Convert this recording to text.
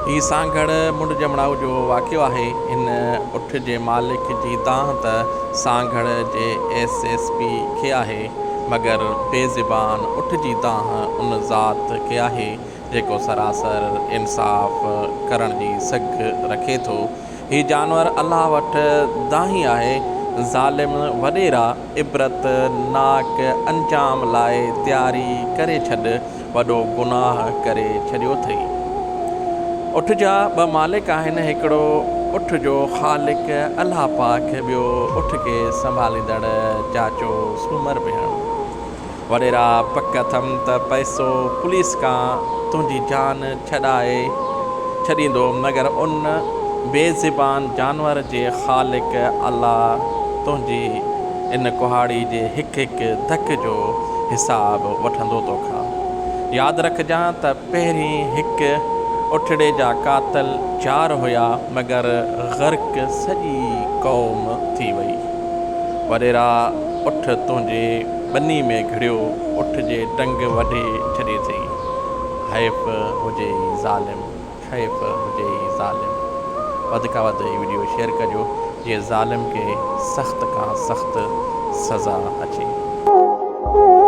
هي سانگهڙ منڊ جمڙائو جو واقعو آهي. هن اٺ جي مالڪ جي دانهن ته سانگهڙ جي ايس ايس پي کي آهي، مگر بي زبان اٺ جي دانهن ان ذات کي آهي، جيڪو سراسر انصاف ڪرڻ جي سگهه رکي ٿو. هي جانور الله وٽ دانهين آهي. ظالم وڏيرا عبرت ناڪ انجام لاء تياري ڪري ڇڏ. وڏو گناهه ڪري ڇڏيو اٿئي. اٺ جا ٻه مالڪ آهن، هڪڙو اٺ جو خالق الله پاڪ، ٻيو اٺ کي سنڀاليندڙ چاچو سومر ڀيڻ. وڏيرا پڪ اٿم ته پئسو پوليس کان تنهنجي جان ڇڏائي ڇڏيندو، مگر ان بي زبان جانور جي خالق الله تنهنجي ان ڪهاڙي جي هڪ هڪ ڌڪ جو حساب وٺندو توکان. ياد رکجان ته پهرين هڪ اٺڙي جا قاتل چار هيا مگر غرق سڄي قوم ٿي وئي. وڏيرا اٺ تنهنجي ٻني ۾ گهڙيو اٺ جي ٽنگ وڍي ڇڏي اٿئي. حيف هجئي ظالم. حيف هجي ئي ظالم. وڌ کان وڌ هي وڊيو شيئر ڪجو جيئن ظالم کي سخت کان سخت سزا اچي.